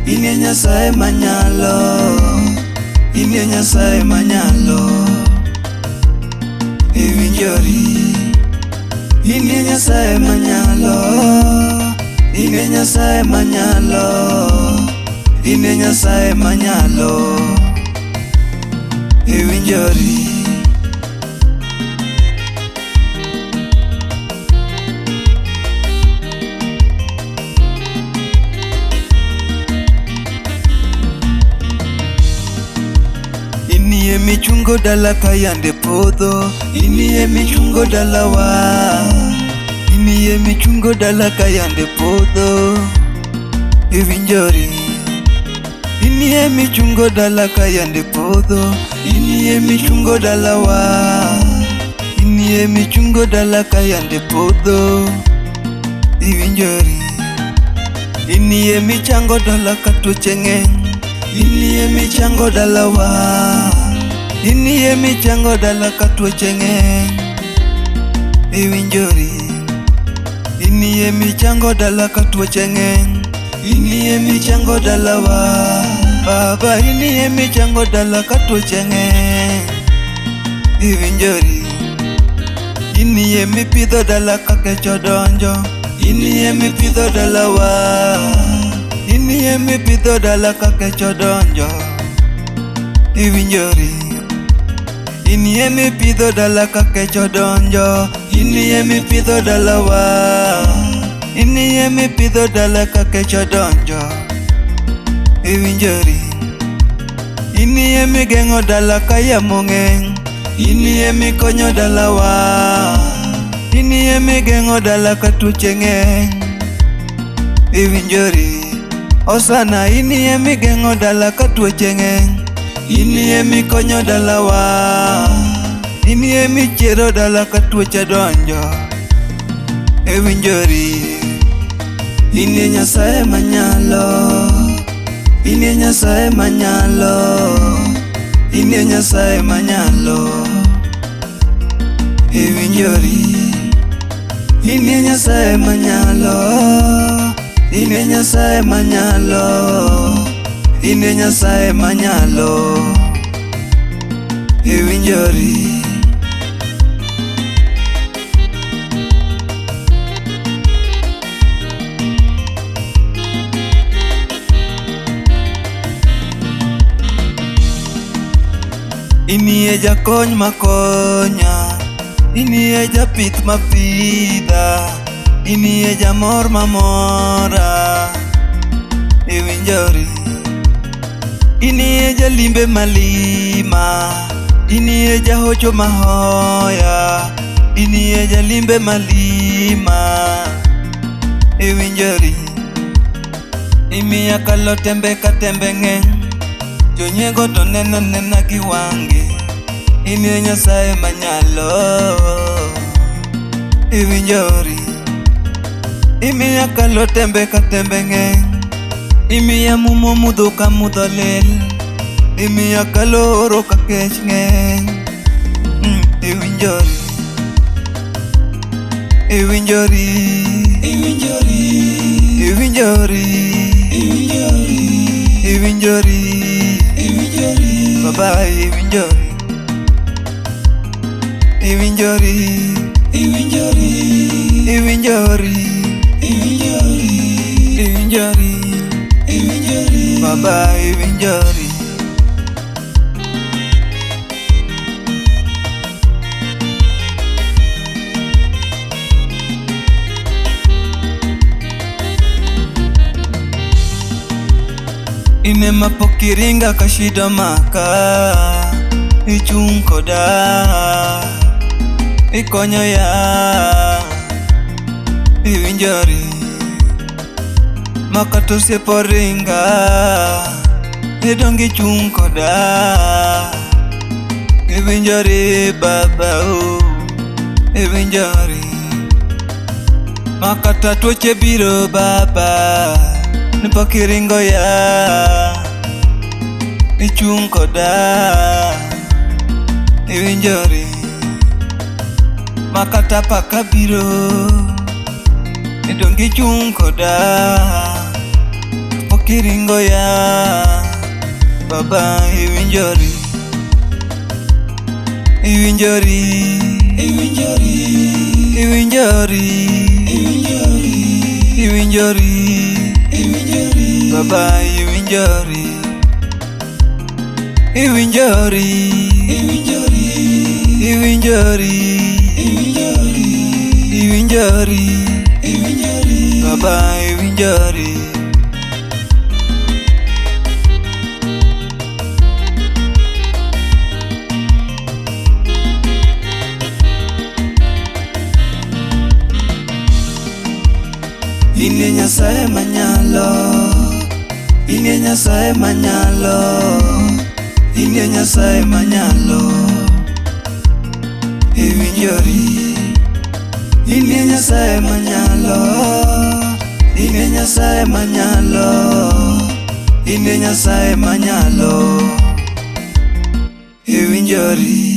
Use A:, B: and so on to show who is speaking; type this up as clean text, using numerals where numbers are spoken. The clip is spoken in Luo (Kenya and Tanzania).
A: Inie Nyasaye manyalo, inie Nyasaye manyalo. Iwinjori. Inie Nyasaye manyalo, inie Nyasaye manyalo, inie Nyasaye manyalo. Iwinjori. Inie michungo dala ka yande podho, inie michungo dalawa. Inie michungo dala ka yande podho. Iwinjori. Inie michungo dala ka yande podho, inie michungo dalawa. Inie michungo dala ka yande podho. Iwinjori. Inie michango dala ka tuoche ng'eny. Inie michango dalawa. Inie michango dala ka tuoche ng'eny. Iwinjori. Inie michango dala ka tuoche ng'eny. Inie michango dalawa. Baba inie michango dala ka tuoche ng'eny. Iwinjori. Inie mipidho dala ka kech odonjo. Inie mipidho dalawa. Inie mipidho dala ka kech odonjo. Iwinjori. Inie mipidho dala ka kech odonjo. Inie mipidho dalawa. Inie mipidho dala ka kech odonjo. Iwinjori. Inie migeng'o dala ka yamo ng'eny. Inie mikonyo dalawa. Inie migeng'o dala ka tuoche ng'eny. Iwinjori. Osana inie migeng'o dala ka tuoche ng'eny. Inie mikonyo dalawa. Inie michiero dala ka tuoche donjo. Iwinjori. Inie Nyasaye manyalo. Inie Nyasaye manyalo. Inie Nyasaye manyalo. Iwinjori. Inie Nyasaye manyalo. Inie Nyasaye manyalo. Inie Nyasaye manyalo. Iwinjori. Inie jakony makonya, inie japith mapidha, inie jamor mamora. Iwinjori. Inie jalimbe malima, inie jahocho mahoya, inie jalimbe malima. Iwinjori. Imiya kalo tembe ka tembe ng'eny, jonyiego to neno nena gi wang'gi. Inie Nyasaye manyalo. Iwinjori. Imiya kalo tembe ka tembe ng'eny. Imiya mumo mudho ka mudho lil. Imiya kalo oro ka kech ng'eny. Iwinjori. Iwinjori.
B: Iwinjori.
A: Iwinjori.
B: Iwinjori.
A: Iwinjori.
B: Iwinjori.
A: Baba iwinjori. Iwinjori.
B: Iwinjori.
A: Iwinjori.
B: Iwinjori.
A: Iwinjori.
B: Iwinjori.
A: Baba iwinjori. Ine mapok iringa ka shida maka, ichung' koda, ikonyo ya, iwinjori. Makata osiep oringa, idong' ichung' koda, iwinjori baba o, iwinjori. Makata tuoche biro baba, ni pok iringo ya, ichung' koda, iwinjori. Makata paka biro, idong' ichung' koda, pok Okiringo ya Baba iwinjori. Iwinjori.
B: Iwinjori.
A: Iwinjori.
B: Iwinjori.
A: Iwinjori.
B: Iwinjori.
A: Baba iwinjori. Iwinjori.
B: Iwinjori.
A: Iwinjori.
B: Iwinjori.
A: Iwinjori.
B: Iwinjori.
A: Baba iwinjori. In e Nyasaye manyalo, in e Nyasaye manyalo, in e Nyasaye manyalo. Iwinjori, in e Nyasaye manyalo, in e Nyasaye manyalo, in e Nyasaye manyalo. Iwinjori.